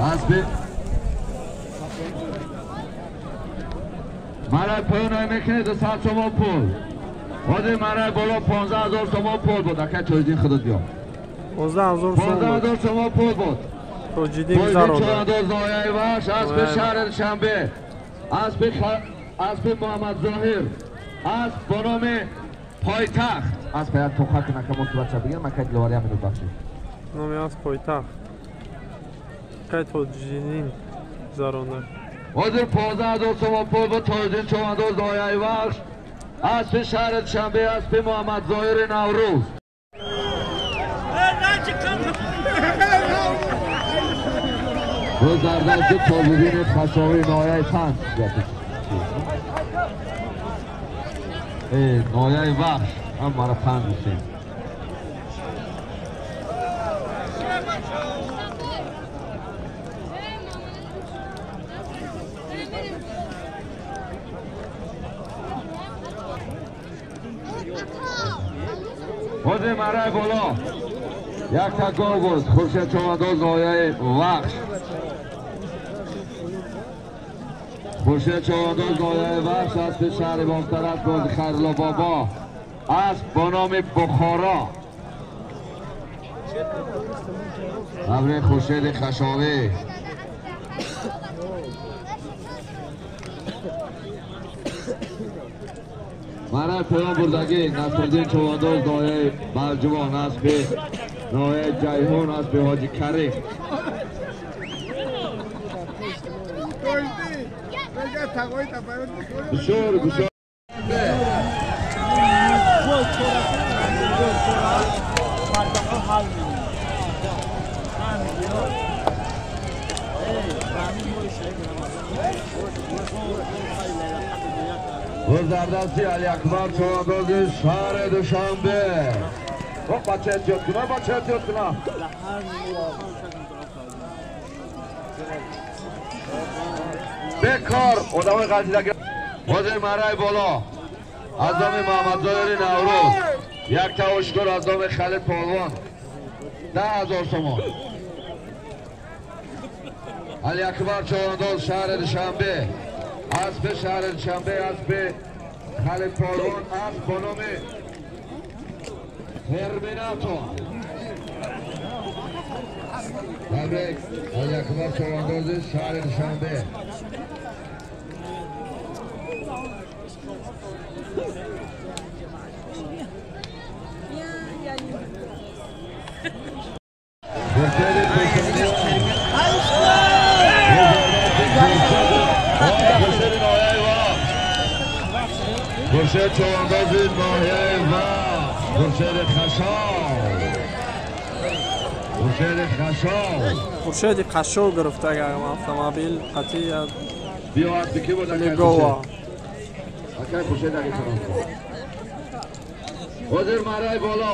Асби марай поён мекунед 200 сомон пул. Ҳозир марай боло 15,000 сомон пул буд. Акай Тоҷиддин худат биё. 15,000 сомон. 15,000 сомон пул буд. Тоҷиддин гузаронда. Чорандоз ноҳияи Вахш, асби шаҳри Душанбе, асби Муҳаммад Зоҳир, асб бо номи Пойтахт. Асб як тоқа кунад, ка мотиватсия бигирам, акай Диловар як минут бахшид. Номи асб Пойтахт. Акай Тоҷиддин гузаронда. Ҳозир 15,000 сомон пул буд. Тоҷиддин Чорандоз ноҳияи Вахш, асби шаҳри Душанбе, асби Муҳаммад Зоҳири Наврӯз. Рӯз дар дасти Тоҷиддини Хашовӣ ноҳияи Панҷ, ноҳияи Вахш, ҳам мара Панҷ гуфтем. Ҳозир марай боло якта гов буд. Хуршед Човандоз ноҳияи Вахш. Хуршед Човандоз ноҳияи Вахш, аспи шаҳри Бохтар, асп бози Хайрулло бобо, асп бо номи Бухоро. Қабри Хуршеди Хашовӣ. Марай поён бурдагӣ Насриддин Човандоз ноҳияи Балҷувон, аспи ноҳияи Ҷайҳун, аспи Ҳоҷи Карим. Бисёр бисёр. Рӯз дар дасти Алиакбар Човандози шаҳри Душанбе. Бача эҳтиёт куна, бача эҳтиёт куна. Бекор одамои ғалтида. Ҳозир марай боло аз номи Муҳаммадзоҳири Наврӯз як тавошкор аз номи Халид Полвон 10,000 сомон. Алиакбар Човандоз шаҳри Душанбе, аспи шаҳри Душанбе, аспи Халид Полвон, асп бо номи Терминатор. Табрик Алиакбар Човандози шаҳри Душанбе. Хуршед Човандози ноҳияи Вахш, Хуршеди Хашов. Хуршеди Хашов. Хуршеди Қашов гирифта автомобил қатъи биё аспи ки буд? Легова. Акай Хуршед аги салом. Ҳозир марай боло.